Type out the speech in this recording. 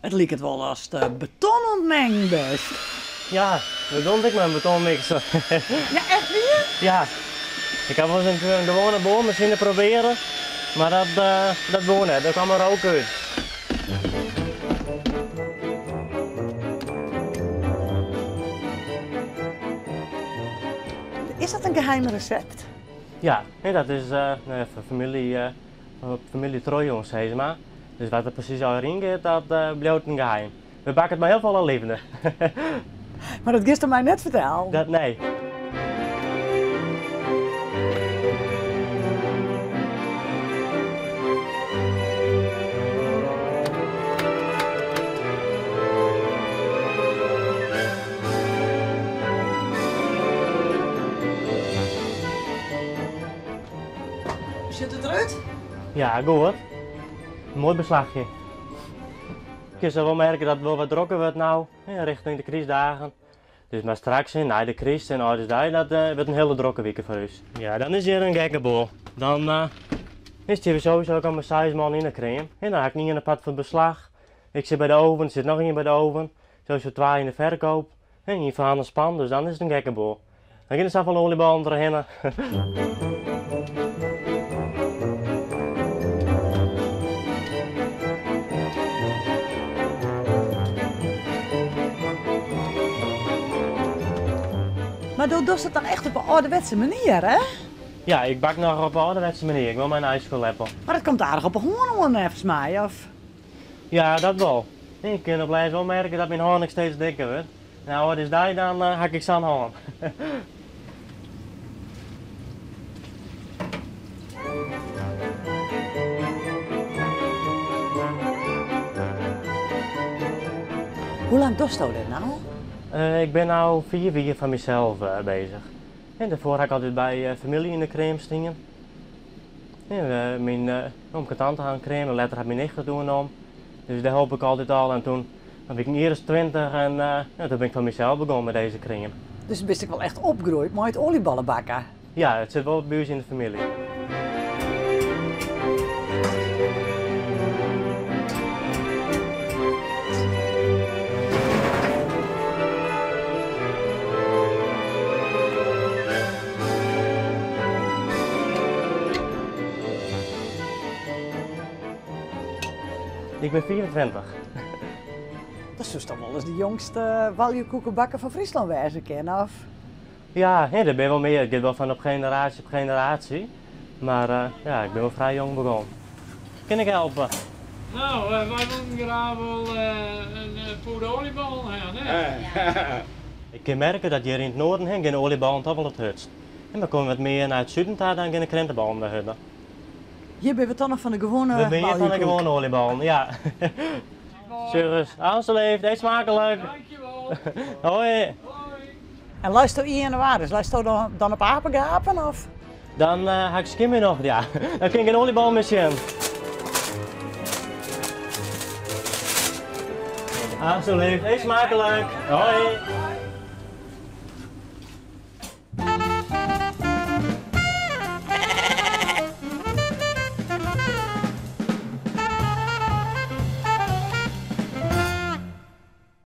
It liket wol ast beton oan it mengen bist. Ja, dat doch ik mei in betonmikser. Ja, echt wier? Ja. Ik ha wolris in gewoane boarmasine probearre, mar dat woe net. Der kwam rook út. Is dat in geheim resept? Ja, dat is famylje, famylje trochjûn sis mar. Dus wat der presys allegear yn giet, dat bliuwt in geheim. We bakke it mei hiel folle leafde. Mar dat giest my net fertellen? Dat, nee. Hoe sjocht it derút? Ja, goed. Moai beslachje. Ik kin sa wol merke dat it wol wat drokker wurdt no, richting de krystdagen. Dus mar straks, nei de kryst en âldjiersdei, dat wurdt in hiele drokke wike foar ús. Ja, dan is hjir in gekke boel. Dan stean we sowieso ek al mei seis man yn de kream. En dan ha ik ien apart foar it beslach. Ik sit by de oven, der sit noch ien by de oven. Sowieso twa yn de ferkoop. En ien foar hand en span, dus dan is it in gekke boel. Dan gean der safolle oaljeballen trochhinne. Mar do dochst it noch echt op 'e âlderwetse manier, hè? Ja, ik bak noch op 'e âlderwetse manier. Ik wol mei in ijskolleppel. Mar dat komt aardich op 'e hân oan, neffens my, of? Ja, dat wol. Ik kin op lêst wol merke dat myn hân ek steeds dikker wurdt. Nei âldjiersdei dan ha ik sa'n hân. Hoe lang dochsto dit no? Ik bin no fiif jier foar mysels beuzich. En dêrfoar ha ik altyd by famylje yn de kream stien. Myn omke en tante ha in kream en letter hat myn nicht it oernommen. Dus dêr holp ik altyd al en toen wie ik in jier as 20 en ja, toen bin ik foar mysels begûn mei dizze kream. Dus bist ek wol echt opgroeid mei it oaljeballebakken? Ja, it sit wol by ús yn de famylje. Ik bin 25. Dat soest dan wolris de jongste baljekoekebakker fan Fryslân wêze kinne, of? Ja, nee, der binne wol mear. It giet wol fan op generaasje op generaasje. Mar ja, ik bin wol frij jong begûn. Kin ik helpe? No, wy woenen graach wol in pûde oaljeballen ha, hè? Ik kin merke dat hjir yn it noarden hin gean de oaljeballen toch wol it hurdst. En we komme wat mear nei it suden ta, dan gean de krinteballen wer hurder. Hjir binne we toch noch fan de gewoane We binne hjir fan de gewoane oaljeballen, ja. Sjogge, alsjeblieft, eet smakelijk. Dankjewol. Hoi. En leisto ien jannewaris, leisto dan op apegapen of? Dan ha ik skjin myn nocht, ja. Dan kin ik gjin oaljebal mear sjen. Alsjeblieft, eet smakelijk. Hoi.